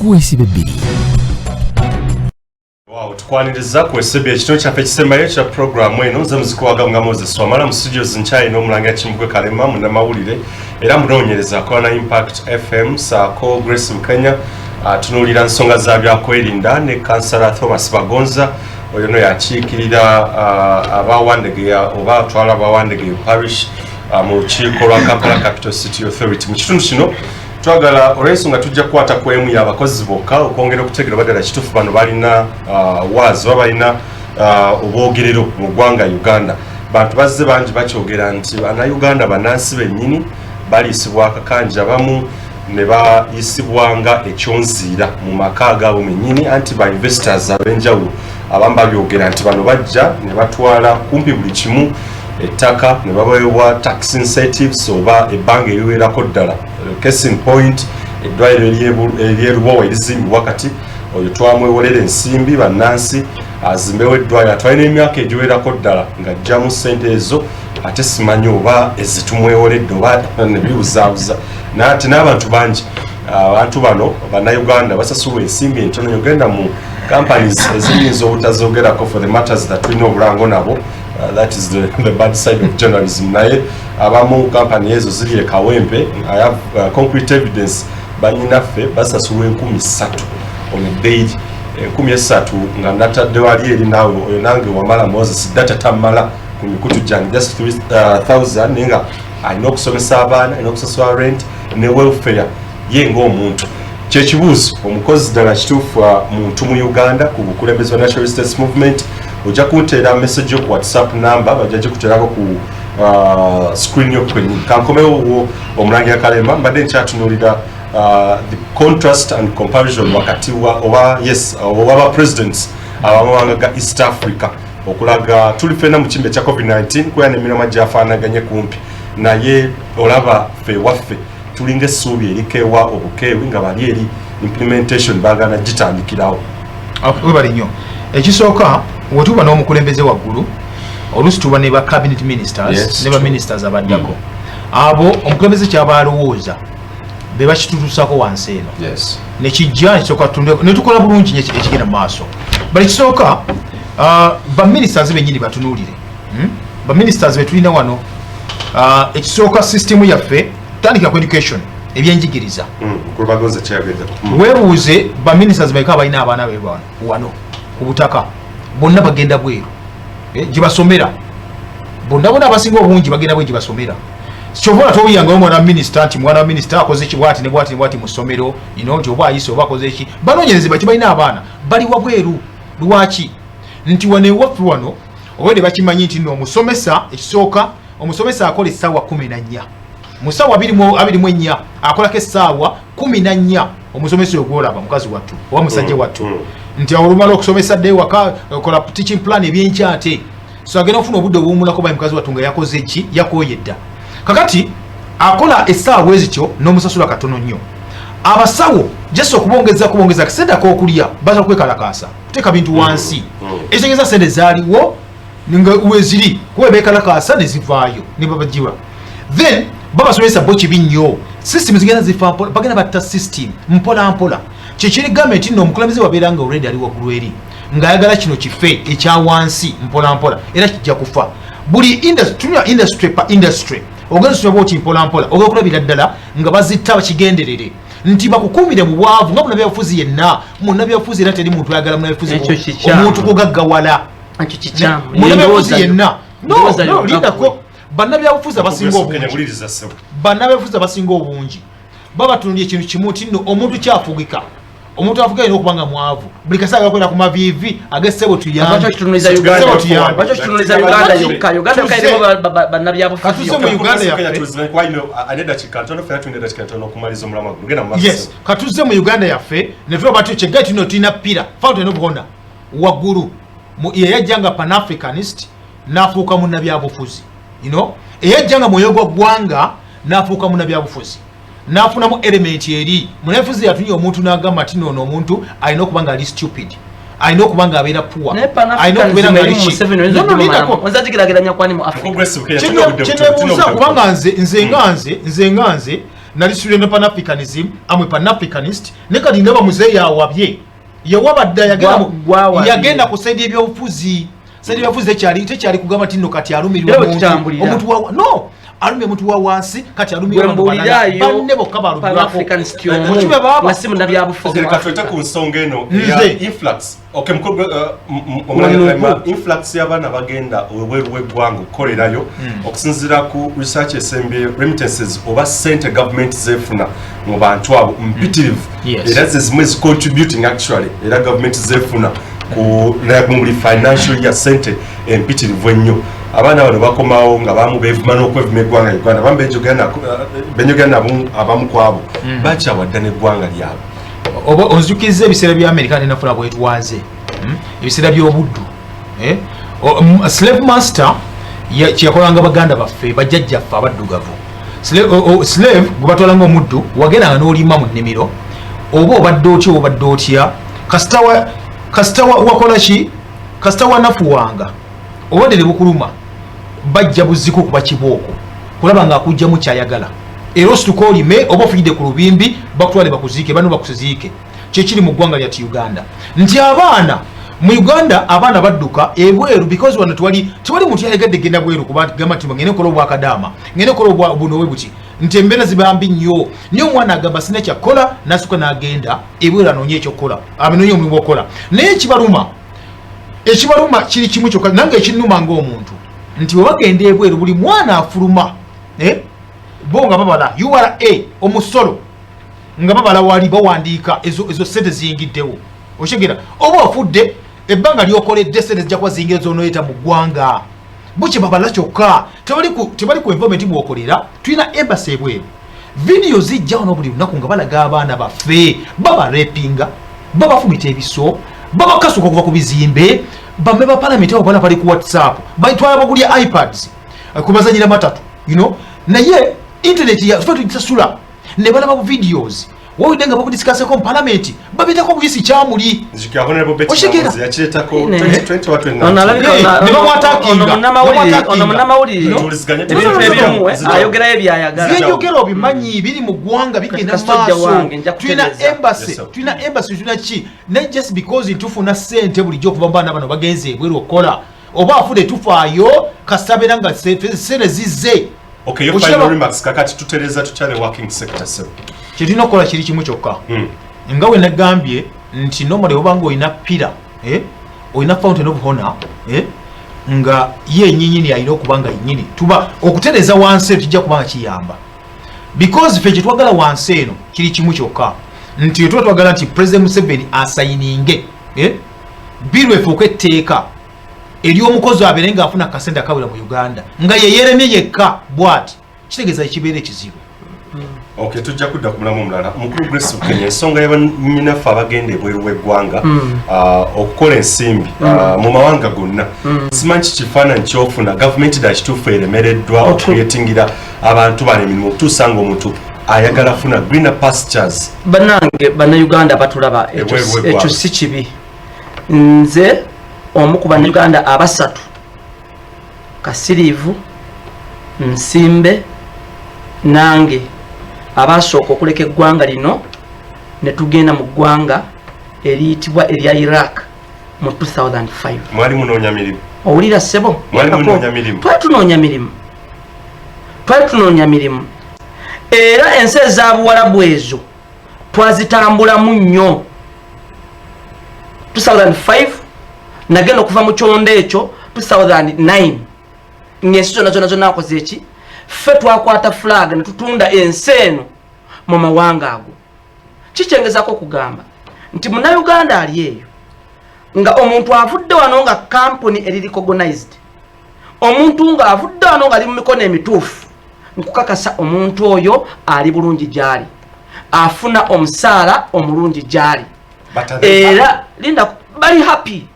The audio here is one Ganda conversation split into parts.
Ku SB 2. Wow, tukwaniriza ku SB, ekitono kyaffe ekisembayo kya puroguramu eno. Nze muzikuwaga nga Moses Wamala. Mu studios nkyalina Omulangira Kimbugwe Kalema, munnamawulire era munoonyereza, akola na Impact FM, saako Grace Bukenya, atunuulira nsonga za byakwerinda, ne Kansala Thomas Bagonza, oyo no yakiikirira abawandegeya oba atwala abawandegeya parish mu lukiiko lwa Kampala Capital City Authority. Mu kitundu kino twagala, olw'ensonga tujja kukwata ku emu y'abakozi bokka, okwongera okutegeera oba ddala kituufu bano balina waazi oba balina obwogerero mu ggwanga Uganda. Bantu bazze bangi bakyogera nti Bannayuganda, bannansi bennyini, baliisibwa akakanja, abamu ne bayisibwa nga ekyonziira mu maka agaabwe mennyini. Anti ba investors ab'enjawulo abamu babyogera nti bano bajja ne batwala kumpi buli kimu, ettaka, ne baweebwa tax incentives oba ebbanga eriwerako ddala. Case in point, eddwaliro ery'eRubowa erizimbibwa kati, oyo twamwewolera ensimbi bannansi azimbewo eddwaliro, atwale n'emyaka egiwerako ddala ng'ajjamu ssente ezo, ate simanyi oba ezitumwewoledde oba nebibuzaabuza. Naye ate n'abantu bangi, abantu bano Bannayuganda basasulwa ensimbi entono. Ogenda mu companies eziyinza obutazogerako for the matters that tulina obulango nabo, that is the bad side of journalism. Naye abamu company ezo ziri e Kawempe, I have concrete evidence, banyinaffe basasulwa 3000 on a daily, 3000 nga natadde wali eri naawe oyo nange Wamala Moses data tamala ku mikutu gyange, just 3000, naye nga alina okusomesa abaana, alina okusasula rent ne welfare ye ng'omuntu. Kyekibuuzo, omukozi ddala kituufu muntu mu Uganda? Ku bukulembeze bwa National Resistance Movement, ojja kunteera message yo ku WhatsApp number, bajja gikuteerako ku screen yo kwennyini. Kankomewo wo Omulangira Kalema. Mbadde nkyatunuulira the contrast and comparison wakati wa oba yes oba ba presidents abamawanga ga East Africa, okulaga tuli ffenna mu kimbe ekya COVID-19, kuya n'emiramwa gyafaanaganye kumpi, naye olaba ffe waffe tulinga essuubi erikeewa obukeewi, nga bali eri implementation baagala gitandikirawo. Webale nnyo. Ekisooka, wetuba n'omukulembeze waggulu, oluusi tuba ne ba cabinet ministers ne ba ministers abaddako. Abo omukulembeze kyaba alowooza be bakitutuusako wansi eno, nekijja nekisooka netukola bulungi nnyo ekigenda mu maaso. Bali kisooka, ba ministers bennyini batunuulire, Ba ministers betulina wano, ekisooka system yaffe, tandikira ku education, ebyenjigiriza. Mukulu Bagonza kyayogeddeko. Weebuuze ba ministers bameka abalina abaana be wano wano ku butaka. Bonna bagenda bweru, gye basomera. Bonna bonna abasinga obungi bagenda bweru gye basomera. Kyova ola towuyangayo omwana wa minisita nti mwana wa minisita akoze ki bwati ne bwati ne bwati mu ssomero ino, nti oba ayise oba akoze ki. Banoonyereze baki balina abaana bali wabweru. Lwaki? Nti wano ewaffe wano obwedde bakimanyi nti nno omusomesa, ekisooka omusomesa akola essaawa 14, mu ssaawa 24 akolako essaawa 14. Omusomesa oyo gwolaba, mukazi wattu oba musajja wattu, nti awo olumala okusomesa dde ewaka, okola teaching plan ebyenkya, ate so agenda okufuna obudde obuwumulako. Bayi mukazi wattu nga yakoze ki? Yakooye dda. Kakati akola essaawa bwe zityo n'omusasula katono nnyo. Abasawo just okubongeza kubongeza akasente ak'okulya, baza kwekalakaasa kuteeka bintu wansi. Ekitegeeza sente zaaliwo nga weziri, kuba bekalakaasa ne zivaayo ne babagiwa. Then babasomesa bo kibi nnyo. System zigenda zifa mpola, bagenda batta system mpola mpola. Kyekiri gavumenti nno omukulembeze wabeera nga already ali waggulu eri ng'ayagala kino kife ekya wansi mpola mpola, era kijja kufa. Buli industry, tunula industry pa industry, ogenda osoma bwoti mpola mpola, ogenda kulabira ddala nga bazitta bakigenderere nti bakukuumire mu bwavu nga munabyabufuzi yenna. Munabyabufuzi era teri muntu ayagala munabyabufuzi Ekyo kikyamu. omuntu kugaggawala. Ekyo kikyamu. Munabyabufuzi yenna, no. Ndowooza No, yokka lindako. ggwe. Bannabyabufuzi abasinga obungi, Wuliriza, ssebo. bannabyabufuzi abasinga obungi babatunulira ekintu kimu nti nno omuntu kyafugika, omuntu afuga alina okuba nga mwavu. Buli kaseera gakolera ku maviivi ag'essebo. Lwaki okitunuliza Ssebo Uganda? tuyambe. Lwaki okitunuliza Uganda yokka? Uganda yokka erimu bannabyabufuzi Katuze yokka. mu Uganda yaffe. Ane eddakiika ntono, ffena tulina eddakiika ntono okumaliza omulamwa guno. Genda mu maaso. Yes, katuze mu Uganda yaffe ne tulaba ti kyegga tino tulina pillar fountain of honor waggulu eyajja nga Panafricanist n'afuuka munnabyabufuzi, eyajja nga mwoyo gwa ggwanga n'afuuka munnabyabufuzi, n'afunamu element eri munabyabufuzi. Yatunya omuntu n'agamba nti noono omuntu alina okuba nga ali stupid, alina okuba nga abeera poor, Naye alina okubeera nga ali Pan-Africanism ki. Museveni oyinza No, no, ogimumalamu. lindako. Oyinza gigeraageranya kwani mu Africa? Mukulu Grace Bukenya, tulina obudde butono, tulina Kyenebuuza obudde kubanga butono. nze nze nga nze nze nga nze Nali student of Pan-Africanism, am a Pan-Africanist. Ne kati ndaba muzeeyi awabye, yawabadde yagenda ku side ebyobufuzi. Side ebyobufuzi tekyali kugamba nti nno kati alumirirwa omuntu wa, no, alumye omuntu wa wansi, kati alumirwa banne bokka balumirwako. Katwete ku nsonga eno ya influx. Okay, mukulu, influx y'abaana bagenda ebweru w'eggwanga okukolerayo, okusinziira ku research esembye, remittances oba sente government zefuna mu bantu abo mpitirivu, era ze zimu contributing actually, era government zefuna ku buli financial year sente empitirivu ennyo. Abaana bano bakomawo nga bamu beevuma n'okwevuma eggwanga Uganda, bamu benjogera nabo, abamu ku abo bakyawadda n'eggwanga lyabwe. Oba onzijukiriza ebiseera bya Amerika tenafuna bwetwaze, ebiseera by'obuddu, slave master kyeyakolanga baganda baffe, bajjajjaffe abaddugavu. Slave gwe batwalanga omuddu, wagendanga n'olima mu nnimiro, oba obadde otya, oba obadde otya, kasita wakola ki, kasita wanafuwanga obadde ne bukuluma, bajja buziko kuba kibooko kulaba ng'akugjamu kyayagala, era osituka olime oba ofiiridde ku lubimbi, bakutwale bakuziike, bano bakuziike. Kyekiri mu ggwanga lyati Uganda, nti abaana mu Uganda, abaana badduka ebweru because wano tewali muntu yayagadde genda bweru kubagamba nti ngende nkola obwakadaama, ngende nkola buno bwe buti, nti embeera ziba mbi nnyo. Naye omwana agamba sina kyakkola, nasituka n'agenda ebweru anoonye ekyokukola, anoonye omulimu gwokukola. Naye ekibaluma kiri kimu kyokka, nange ekinnuma ng'omuntu, nti bwe bagenda ebweru, buli mwana afuluma, bo nga babala URA omusolo, nga babala wali bawandiika ezo sente ziyingiddewo. Okitegeera? Oba ofudde, ebbanga lyokoledde, sente zijja kuba ziyingira zonoyeta mu ggwanga. Bo kye babala kyokka, tebali ku environment mwokolera. Tulina embassy ebweru, vidiyo zijja wano buli lunaku nga balaga abaana baffe babarepinga, babafumita ebiso, babakasuka okuva ku bizimbe. Bame ba palamenti abo bala bali ku WhatsApp, batwala bagulya iPads kubazanyira matatu, naye internet fe tugisasula, ne balaba bu videos wawulidde nga babudiscusseko mu palamenti, babitako buyisi kyamuli. Okitegeera? Ne bamwattackinga. Ono munnamawulire ebintu ebimu ayogerayo byayagala. Byenjogera obimanyi, biri mu ggwanga, bigenda Kastojja maaso. Wange, nja Tulina kutereeza. embassy, Yes, sir. tulina embassy, tulina ki, naye just because tufuna sente bulijjo okuva mu baana bano bagenze ebweru okukola, oba afudde tufaayo, kasita nga sente zizze. Okay, your final remarks. Kakati tutereza tukyale working sector, sir. Kyetulina okukola kiri kimu kyokka, nga we nagambye nti normally oba nga olina pillar, olina fountain of honor, nga ye nyinyini alina okuba nga yennyini tuba okutereza wansi eno kijja kuba nga kiyamba, because ffe kyetwagala wansi eno kiri kimu kyokka, nti tuba twagala nti President Museveni asigninge, bill efuuka etteeka ery'omukozi abeere ng'afuna akasente akawera mu Uganda nga yeyeremye yekka bw'ati, kitegeeza ekibeera ekizibu. Okay, tujja kudda ku mulamu omulala. Mukulu Grace Bukenya, ensonga y'abanyinaffe abagenda ebweru w'eggwanga okukola ensimbi mu mawanga gonna, simanyi kikifaananyi kyofuna. Gavumenti ddala kituufu eremereddwa okucreatingira abantu bano emirimu okutuusa nga omuntu ayagala funa greener pastures? Bannange Bannayuganda batulaba, Ebweru w'eggwanga. Ekyo si kibi. Nze omu ku Bannayuganda abasatu, Kasiriivu, Nsimbe nange, abasooka okuleka eggwanga lino ne tugenda mu ggwanga eriyitibwa erya Iraq mu 2005. Mwali munoonya mirimu? Owulira, ssebo? Mwali munoonya mirimu? Twali tunoonya mirimu, twali tunoonya mirimu, era ensi ezabuwalabu ezo twazitambulamu nnyo. 2005 nagenda okuva mu kyondo ekyo 2009, ng'ensi zonna zonna zonna akoze eki, ffe twakwata flag ne tutunda ensi eno mu mawanga ago. Kikyengezako okugamba nti Munnayuganda ali eyo nga omuntu avudde wano nga kampuni eri recognized, omuntu ng'avudde wano ng'ali mu mikono emituufu, nkukakasa omuntu oyo ali bulungi gy'ali, afuna omusaala omulungi gy'ali. But are they happy? Era linda, bali happy.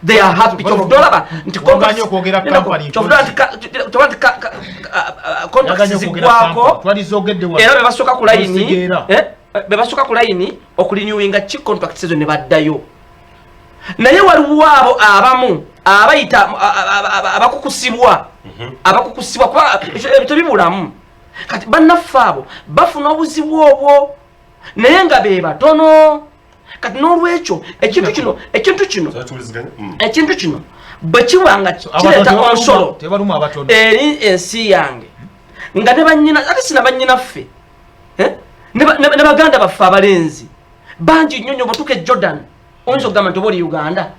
They are happy. Kyovudde olaba nti Wagaanye okwogera company. Kyovudde nti contracts ziggwako, Twalizogedde wano. Era bebasooka ku layini Tozitegeera. Bebasooka ku layini okurenewinga ki contracts ezo ne baddayo. Naye waliwo abo abamu abayita abakukusibwa, abakukusibwa, kuba ebyo tebibulamu. Kati bannaffe abo bafuna obuzibu obwo, naye nga be batono. Kati n'olwekyo ekintu kino, ekintu kino, ekintu kino bwe kiba nga kireeta onsolo eri ensi yange, nga ne bannyina, ate sina bannyinaffe, ne baganda baffe abalenzi bangi nnyo nnyo. Bw'otuuka e Jordan oyinza okugamba nti oba oli Uganda,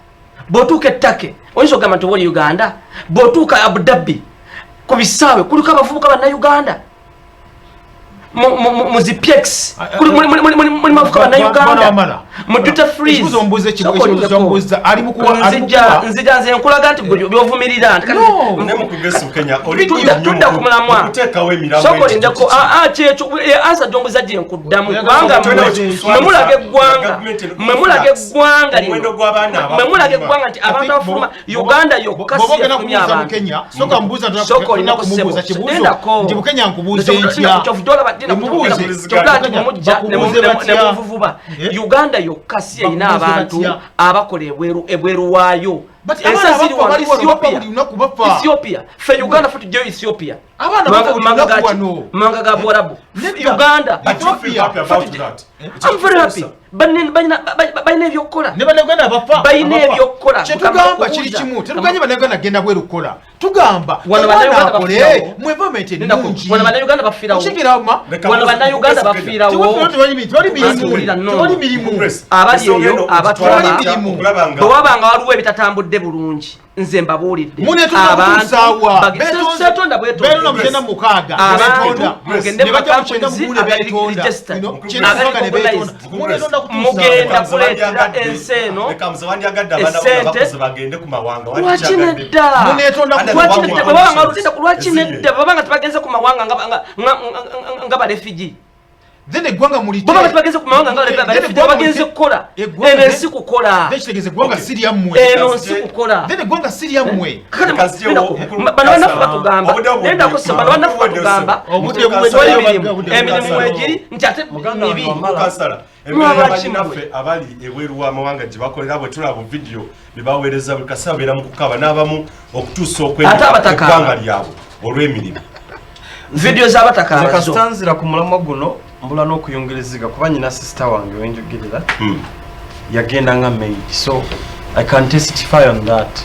bw'otuuka e Turkey oyinza okugamba nti oba oli Uganda, bw'otuuka Abu Dhabi ku bisaawe kuliko abavubuka bannayuganda, mu zi PX mulimu abavubuka bannayuganda, mu duty free. Nzija nze nkulaga nti byovumirira. Tudda ku mulamwa, sokolindeko kyekyo ansa gyombuza gye nkuddamu, kubanga mwe mulaga eggwanga, mwe mulaga eggwanga lino, mwe mulaga eggwanga nti abantu abafuluma Uganda yokka si yafulumya abantu. Mujja nemuvuvuba Uganda yokka si erina abantu abakola ebweru waayo. Ensi ziri wano, Ethiopia, ffe Uganda fe tujjayo Ethiopia, mawanga ga Buwarabu. Uganda, I'm very happy, balina ebyokukola, balina ebyokukola. Kyetugamba kiri kimu, tetuganye bannayuganda genda bweru kukola, tugamba akole mu environment ennungi. Wano bannayuganda bafiirawo, wano bannayuganda bafiirawo. Tewali mirimu. Abali eyo abatwala, bwe wabanga waliwo ebitatambudde bulungi, nze mbabuulidde. Setonda. Mugende mugenda kuleetera ensi eno esente. Lwaki nedda? Lwaki nedda? Babanga tebagenze ku mawanga nga ba refugee, then eggwanga mulite. Baba tebagenze ku mawanga nga ba refugee, bagenze kukola. Eno ensi kukola. Kitegeeza eggwanga si lyammwe. Eno nsi kukola. Then eggwanga si lyammwe. Bano bannaffe batugamba, nendako, bano bannaffe batugamba emirimu egiri nti ate mibi. Emirimu abali ebweru w'amawanga gye bakolera, bwe tulaba vidiyo bye baweereza buli kaseera, babeera mu kukaba n'abamu okutuusa okweggwanga lyabwe olw'emirimu. Vidiyo z'abataka. Kasita ku mulamwa guno mbula n'okuyongereziga, kuba nyina sister wange wenjogerera yagenda nga maid, so I can testify on that.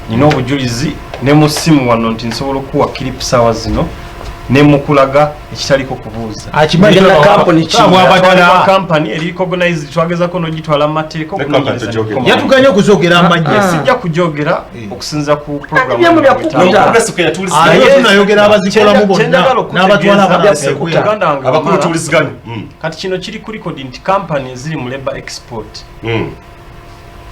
Nina obujulizi ne mu simu wano nti nsobola okuwa clip saawa zino nemukulaga ekitaliko kubuuza. Kampani eri recognized, twagezako nogitwala mu mateeka. Yatuganye okuzogera amanya. Sijja kujogera okusinza ku. Tunayogera abazikolamu bonna n'abatwala. Abaana. Kati kino kiri ku record nti kampani eziri mu labor export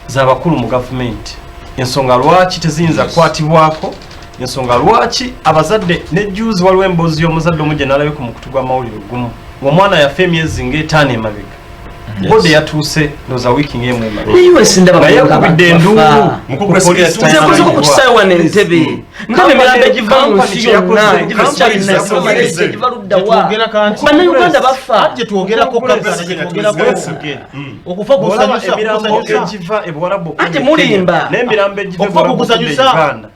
zabakulu mu gavumenti. Ensonga lwaki teziyinza kukwatibwako, ensonga lwaki abazadde ne juzi waliwo emboozi y'omuzadde omu gye nalabye ku mukutu gw'amawulire gumu, ng'omwana yafa emyezi ng'etaano emabega, body yatuuse ndowooza wiiki ng'emu emabega, nga yakubidde enduulu. Nze ku kisaawe wano Entebe ndaba emirambo egiva mu nsi yonna, egiva China, egiva Malaysia, egiva luddawa. Bannayuganda bafa. Gyetwogerako, okufa kusanyusa? Emirambo egiva ebuwarabu Ate mulimba. N'emirambo egiva Okufa ebuwarabu kukusanyusa. Uganda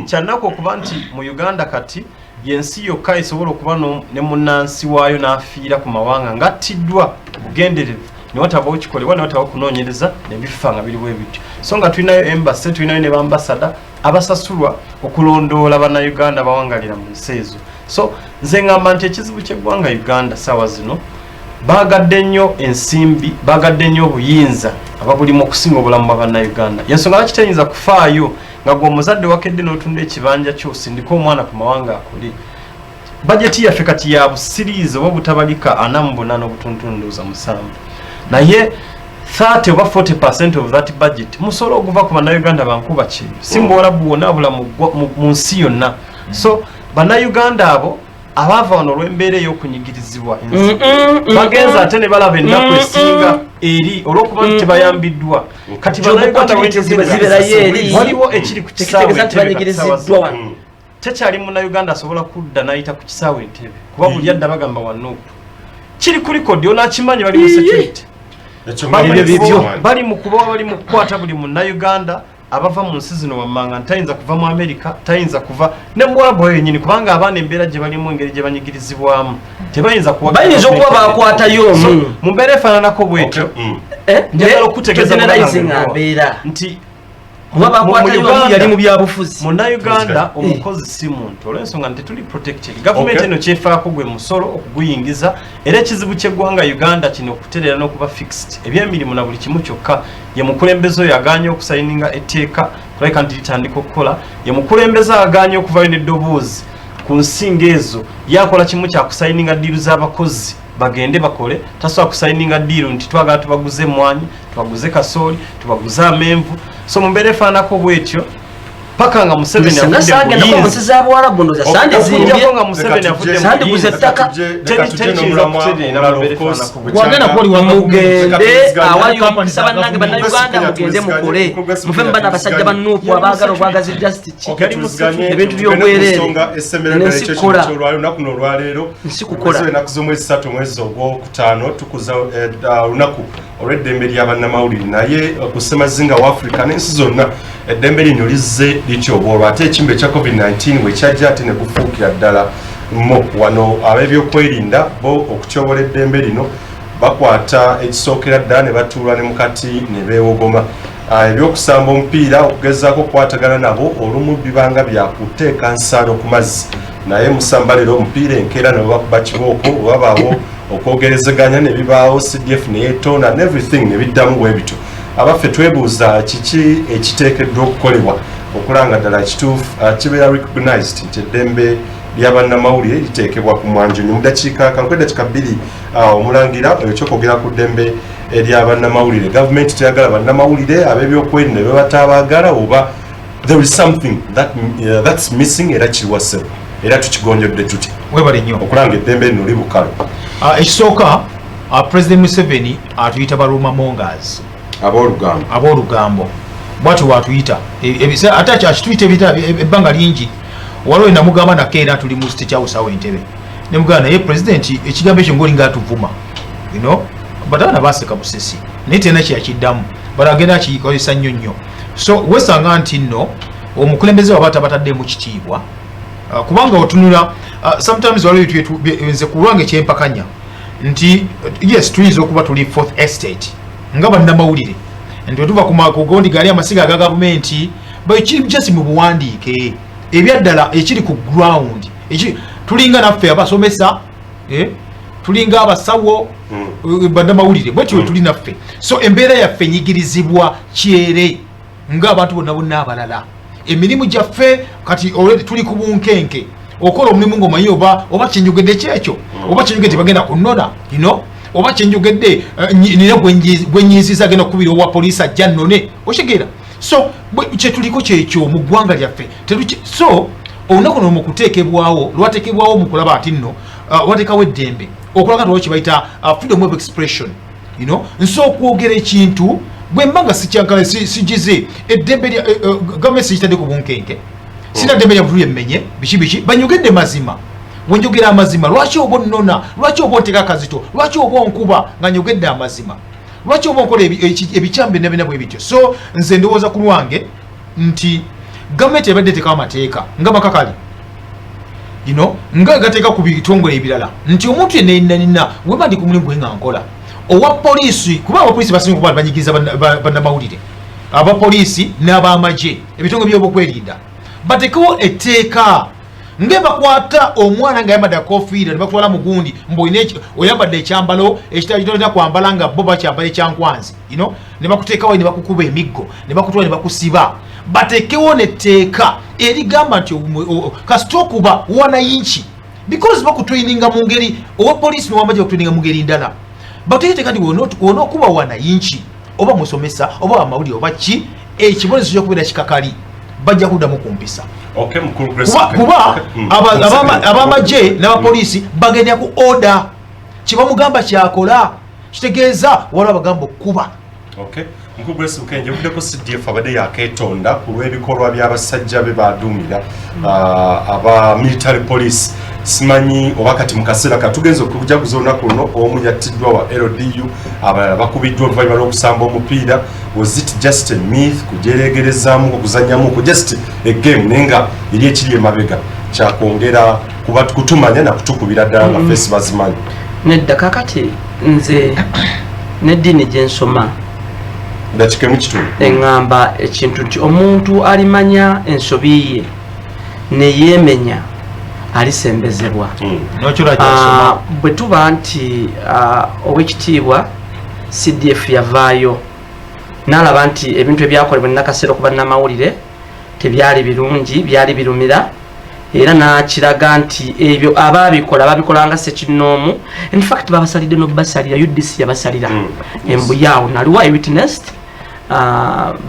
kyannaku okuba nti mu Uganda kati yensi yokka esobola okuba ne munnansi waayo n'afiira ku mawanga ng'attiddwa bugenderevu, newatabawo kikolebwa, newatabawo kunoonyereza, nebifa nga biriwo ebityo. So nga tulinayo embassy, tulinayo ne bambasada abasasulwa okulondoola bannayuganda bawangalira mu nsi ezo. So nze ngamba nti ekizibu ky'eggwanga Uganda saawa zino, bagadde nnyo ensimbi, bagadde nnyo obuyinza ababulimu okusinga obulamu bwa bannayuganda. Yensonga lwaki teyinza kufaayo nga gwe omuzadde wakedde n'otunda ekibanja kyo osindike omwana ku mawanga akole. Bajeti yaffe kati ya busiriizi oba obutabalika 48.7, naye 30 oba 40% of that budget musolo oguva ku bannayuganda bankuba kyeyo, si mubuwarabu wonna abula mu nsi yonna. So bannayuganda abo abaava wano olw'embeera ey'okunyigirizibwa ensi, bagenza ate ne balaba ennaku esinga eri olw'okuba nti tebayambiddwa. Kati bannayuganda zibeerayo eri. Waliwo ekiri ku kisaawe Tekitegeeza nti Entebbe kati saawa banyigiriziddwa zino. wano. Tekyali munnayuganda asobola kudda n'ayita ku kisaawe Entebe, kuba buli adda bagamba wanuupu kiri ku record, onakimanyi bali mu security. Ekyo Bali bibyo. bali mu kubawa, bali mu kukwata buli munnayuganda. Abava mu nsi zino wammanga ntayinza kuva mu Amerika, tayinza kuva ne muwarabu oyo yennyini, kubanga abaana embeera gye balimu, engeri gye banyigirizibwamu, tebayinza kuwagira Bayinza okuba gavumenti. bakwatayo So, omu. mu mbeera efaananako bwetyo, Eh, njagala naye okutegeeza togeneralizing muganda mbeera nti kuba bakwatayo mu omu Uganda- yali mu byabufuzi. Munnayuganda omukozi si muntu, olw'ensonga nti tetuli protected. Gavumenti eno kyefaako gwe musolo okuguyingiza, era ekizibu ky'eggwanga Uganda kino okutereera n'okuba fixed ebyemirimu na buli kimu kyokka. Ye mukulembeze oyo agaanye okusayininga etteeka kulabika nti litandika okukola, ye mukulembeze agaanye okuvayo n'eddoboozi ku nsinga ezo. Yakola kimu kyakusayininga deal z'abakozi bagende bakole, tasobola kusayininga deal nti twagala tubaguze emwanyi, tubaguze kasooli, tubaguze amenvu. So mu mbeera efaanako bwetyo, paka nga Museveni Singa avudde mu saagendako mu nsi buyinza, z'abuwarabu, ndowooza sandizimbye. Okuggyako nga Museveni avudde mu Sandiguze buyinza, ettaka. Teri kiyinza kutereera mu mbeera efaananako bwetyo. Wagenda kuba oli wa Mugende awali Companies omukisa. za Bannange bannayuganda, mugende mukole, muve mu bano abasajja ba NUP abaagala obwagazi just ki ebintu by'obwereere. Ensi kukola. Olunaku nolwaleero, Nsi kukola. ennaku z'omwezi 3, omwezi ogwokutaano, tukuza olunaku olw'eddembe ly'abannamawulire. Naye ku ssemazinga wa Africa n'ensi zonna, eddembe lino lizze lityoboolwa, ate ekimbe ekya COVID-19 bwe kyajja ate ne gufuukira ddala mo wano. Ab'ebyokwerinda bo okutyobola eddembe lino bakwata ekisookera ddala ne batuula ne mukati ne beewogoma. Ebyokusamba omupiira, okugezaako okukwatagana nabo, olumu bibanga byakuteeka nsaano ku mazzi, naye musamba leero omupiira, enkeera ne babakuba kibooko, webabaawo okwogerezeganya ne bibaawo, CDF neyetonda and everything ne biddamu bwe bityo. Abaffe, twebuuza kiki ekiteekeddwa okukolebwa okulanga ddala kituufu kibeera recognized nti eddembe ly'abannamawulire liteekebwa ku mwanjo. Mu dakiika kanku, eddakiika 2, omulangira ekyokwogera ku ddembe ery'abannamawulire. Gavumenti teyagala bannamawulire, ab'ebyokwerinda be batabaagala, oba there is something that's missing? Era kiriwa ssebo, era tukigonjodde tuti Webale nnyo. okulanga eddembe lino libukalo? Ekisooka, President Museveni atuyita ba rumour mongers. Aboolugambo. Aboolugambo, bwatyo bwatuyita. Ate akituyita ebita ebbanga lingi. Waliwo namugamba nako, era tuli mu State House awo Entebe, nemugamba, naye president, ekigambo ekyo ngaolinga atuvuma, but abaana baseka busesi, naye terina kyeyakiddamu, but agenda akikozesa nnyo nnyo. So wesanga nti nno omukulembeze waba tabataddemu kitiibwa, kubanga otunula, sometimes waliwo ebintu nze ku lwange kyempakanya nti yes, tuyinza okuba tuli fourth estate nga bannamawulire, nti wetuva ku gondi gali amasiga aga gavumenti, but kiri just mu buwandiike. Ebyaddala ekiri ku ground tulinga naffe abasomesa, tulinga abasawo, bannamawulire bwetyo mm. Tuli naffe, so embeera yaffe enyigirizibwa kyere ng'abantu bonna bonna abalala. Emirimu gyaffe kati already tuli ku bunkenke. Okola omulimu ng'omanyi oba kyenjogedde kyekyo, oba kyenjogedde tebagenda kunnona, oba kyenjogedde nina gwenyiziza agenda kukubira owa poliisi ajja nnone, okitegeera? So kyetuliko kyekyo mu ggwanga lyaffe. So olunaku luno mu kuteekebwawo, lwateekebwawo mu kulaba nti nno wateekawo eddembe okulaga nti waliwo kye bayita freedom of expression. Nso okwogera ekintu bwe mba nga sikyankala sigize eddembe lya gavumenti sigitadde ku bunkenke, sina ddembe lya butuli emmenye biki biki, banyogedde mazima. Wenjogera amazima, lwaki oba onnona? Lwaki oba onteka akazito? Lwaki oba onkuba nga nyogedde amazima? Lwaki oba onkola ebikyamu byonna byonna bwe bityo? So nze ndowooza ku lwange nti gavumenti ebadde etekawo amateeka nga makakali nga gateeka ku bitongole ebirala, nti omuntu yenna yenna nina weba ndi ku mulimu gwe nga nkola owa poliisi, kuba abapoliisi basinga okuba banyigiriza bannamawulire, abapoliisi n'abamagye, ebitongole by'obukwerinda, batekewo etteeka ngebakwata omwana nga yambadde akofiira ne bakutwala mu gundi mbu oyambadde ekyambalo ekitalina kwambala, nga bo bakyambala ekyankwanzi, ne bakuteekawo ne bakukuba emiggo ne bakutwala ne bakusiba. Batekewo netteeka erigamba nti kasita okuba wanayinki, because bakutraininga mu ngeri owa poliisi nowamagye bakutraininga mu ngeri ndala. Bateekteeka nti wonookuba wanayinki oba musomesa oba wamawulire oba ki, ekibonerezo kyokubeera kikakali, bajja kuddamu ku mpisa. Okay, mukulu Grace. Kuba Okay. Abamagye n'abapoliisi bagenda ku order, kyebamugamba kyakola, kitegeeza waliwo abagamba okukuba. Okay. Mukulu Grace Bukenje, ovuddeko CDF abadde yakeetonda ku lw'ebikolwa by'abasajja be baduumira, aba military police. Simanyi oba kati mu kaseera ka tugenza okujaguza olunaku luno, omu yattiddwa wa LDU, abalala bakubiddwa oluvannyuma lw'okusamba omupiira. Was it just a myth, kujeregerezaamu, okuzannyamu, ku just a game, naye nga eri ekiri emabega kyakwongera kuba kutumanya nakutukubira ddala nga face bazimanyi? Nedda. Kakati nze neddiini gyensoma Dakika emu kitundu. eŋŋamba ekintu nti omuntu alimanya ensobi ye neyeemenya alisembezebwa. Nokyola kyasoma. Bwe tuba nti owekitiibwa CDF yavaayo n'alaba nti ebintu ebyakolebwa enakaseera okuba namawulire tebyali birungi, byali birumira, era n'akiraga nti ebyo abaabikola babikolanga sekinnoomu. Infact babasalidde n'obubasalira, UDC yabasalira embuyaawo naliwo, I witnessed,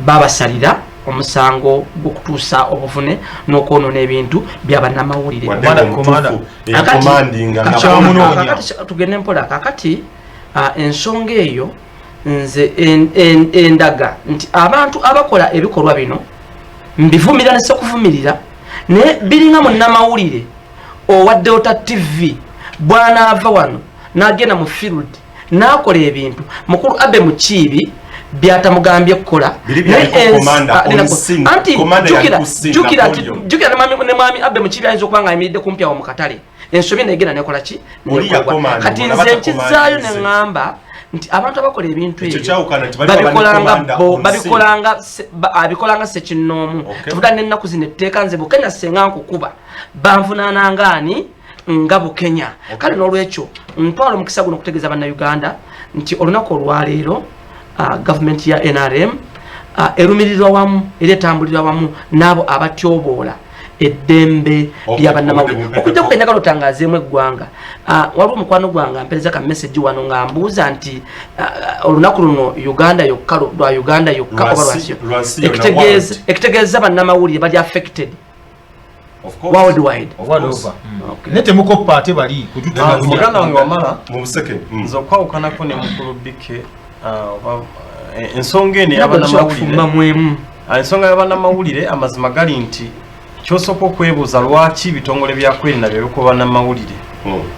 babasalira omusango gw'okutuusa obuvune n'okwonoona ebintu byabannamawulire. Wadde Commander, ng'omutuufu Commander. eyakomandinga Kakyamunoonya. Kakati tugende mpola. Kakati ensonga eyo nze endaga nti abantu abakola ebikolwa bino mbivumirira nesekuvumirira, naye biringa munnamawulire owa Delta TV bwanaava wano n'agenda mu field n'akola ebintu mukulu Abe Mukiibi byatamugambye kukola. Biri Naye byaliko commander on scene. Anti Commander yali jjukira ku scene, jjukira nti Napoleon. jjukira ne mwami Abe Mukiibi ayinza okuba nga ayimiridde kumpi awo mu katale, ensobi negenda nekola ki? Oli Nekolebwa. yakomanda, Kati bona nze batakomandinze. nkizaayo neŋŋamba nti abantu abakola ebintu Ekyo ebyo kyawukana nti bali babikolanga commander bo on scene. babikolanga abikolanga sekinnoomu. Tuvuga n'ennaku zino etteeka, nze Bukenya senga nkukuba banvunaananga ani nga Bukenya. Kale n'olwekyo ntwala omukisa guno okutegeeza bannayuganda nti olunaku olwaleero gavumenti ya NRM erumirirwa wamu era etambulirwa wamu n'abo abatyoboola eddembe lyabannamawulire. Obudde Okujja kukenjagala otangazeemu eggwanga. Waliwo omukwano gwange ampereza ka message wano nga mbuuza nti olunaku luno Uganda yokka, lwa Uganda yokka oba lwasi? Lwansi yonna, Ekitegeeza world. Ekitegeeza bannamawulire bali affected Of course. worldwide. Of World course. over. Ne temukoppa ate bali kututulugunya. Muganda wange wamala, Mu buseke. Nze okwawukanako ne mukulu Bike, oba, ensonga eno ey'abannamawulire, Mwemu. Ensonga y'abannamawulire, amazima gali nti kyosooka okwebuuza lwaki ebitongole byakwerinda bye bikuba bannamawulire.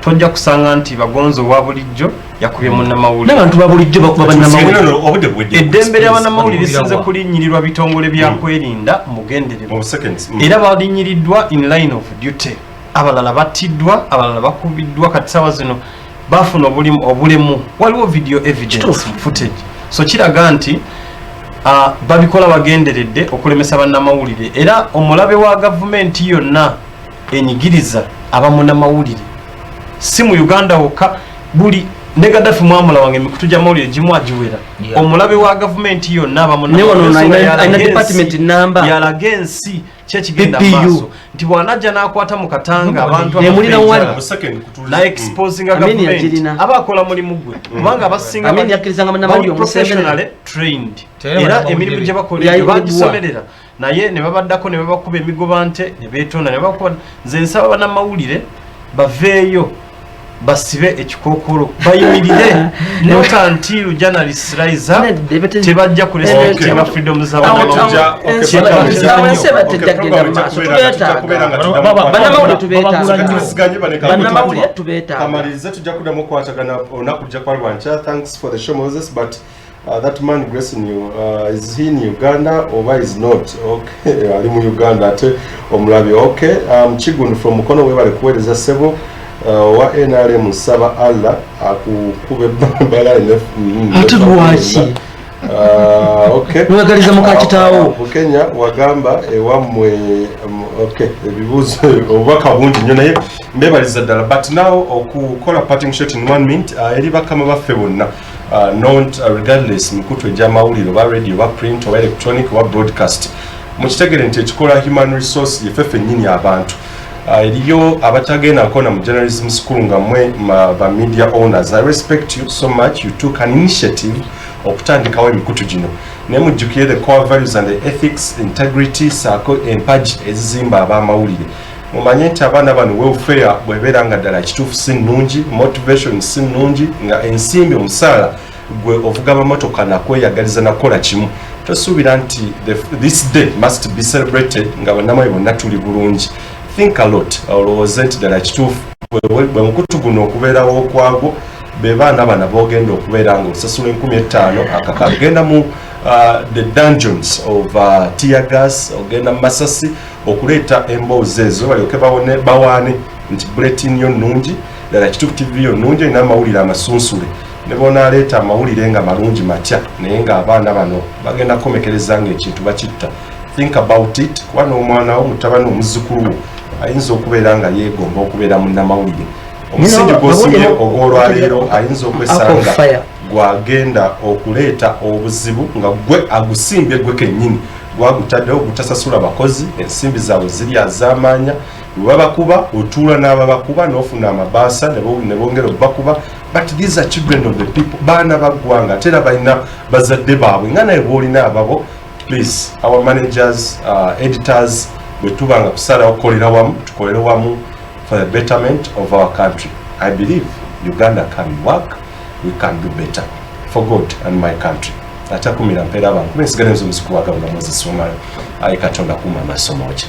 Tojja kusanga nti bagonzi owa bulijjo yakubye munnamawulire. N'abantu ba bulijjo bakuba bannamawulire. No, no, obudde buwedde. Eddembe ly'abannamawulire lisinze Wa. kulinnyirirwa bitongole byakwerinda mugenderevu. Mu seconds. Era balinyiriddwa in line of duty, abalala battiddwa, abalala bakubiddwa. Kati sawa zino bafuna obulemu, waliwo video evidence, Kituufu. footage, so kiraga nti babikola bagenderedde okulemesa bannamawulire. Era omulabe wa gavumenti yonna enyigiriza abamunamawulire, si mu Uganda wokka, buli ne Gaddafi mwamulawanga emikutu gy'amawulire gimu agiwera. Omulabe wa gavumenti yonna Ne wano alina department number. Yalaga ensi kyekigenda PPU. maaso nti bw'anajja n'akwata mu katanga abantu Nemulina abafa wali. enjala, Mu second kutuliza. na-exposinga Amin gavumenti, yagirina. aba akola mulimu gwe, kubanga abasinga Amin yakkirizanga munnamawulire bali omusemberera. professionally trained, Tera era bannamawulire emirimu be. gye bakola egyo Yayigibwa. bagisomerera, naye ne babaddako ne babakuba emigoba nte ne beetonda ne babakuba. Nze nsaba bannamawulire baveeyo basibe ekikookolo bayimirire, not until journalists rise up, Nedda, tebajja kurespectinga freedom z'abannamawulire. Awo ensi eba tejja kugenda mu maaso. Tubeetaaga bannamawulire, tubeetaaga. Bannamawulire tubeetaaga. Kamalirize, tujja kuddamu okukwatagana olunaku lujja kuba lwankya. Thanks for the show, Moses, but that man Grace in you, is he in Uganda oba is not? Okay, ali mu Uganda ate omulabi. Okay, Kigundu from Mukono, webale kuweereza ssebo. Wa NRM nsaba Allah akukube ebbala. Ate lwaki? Okay. Nwegaliza muka kitaawo. Bukenya wagamba ewammwe. Okay, ebibuuzo obubaka bungi nnyo, naye mbebaliza ddala. But now okukola parting shot in one minute, eri bakama baffe bonna, not regardless mikutu egy'amawulire oba radio oba print oba electronic oba broadcast, mukitegere nti ekikola human resource yeffe ffennyini abantu. Eriyo abatagenda nkona mu journalism school nga mwe ba media owners. I respect you so much, you took an initiative okutandikawo emikutu gino, naye mujjukire the core values and the ethics, integrity saako empagi ezizimba ab'amawulire. Mumanye nti abaana bano welfare bwebeera nga ddala kituufu si nnungi, motivation si nnungi, nga ensimbi omusaala gwe ovuga amamotoka nakweyagaliza nakukola kimu, tosuubira nti this day must be celebrated nga bannamawulire bonna tuli bulungi. Think a lot, olowooze nti ddala kituufu bwe mukutu guno okubeerawo okwagwo, be baana bana bogenda okubeera nga osasula 5000 akaka, ogenda mu the dungeons of tear gas, ogenda mu masasi okuleeta emboozi ezo, balyoke bawone bawaane nti bulletin yo nnungi, ddala Kituufu TV yo nnungi, olina amawulire amasunsule. Ne bonaaleeta amawulire nga malungi matya, naye ng'abaana bano bagenda kukomekereza ng'ekintu bakitta. Think about it, kuba n'omwana wo, mutabani, omuzzukulu wo ayinza okubeera nga yeegomba okubeera munnamawulire. Omusingi gw'osimbye ogw'olwaleero ayinza okwesanga gwagenda okuleeta obuzibu nga gwe agusimbye, gwe kennyini gwagutaddewo gutasasula bakozi, ensimbi zaabwe ziri azaamaanya. Bwe babakuba, otuula n'ababakuba n'ofuna amabaasa ne bongera obakuba. But these are children of the people, baana baggwanga, ate era balina bazadde baabwe nga naye bw'olina ababo. Please, our managers, editors, bwe tuba nga kusalawo kukolera wamu, tukolere wamu for the betterment of our country. I believe Uganda can work, we can do better for God and my country. Atakumira mpeera abantu kuba ensigala enzo omuziku wagabula Moses Wamala. Ayi Katonda, kuuma amaaso moogi.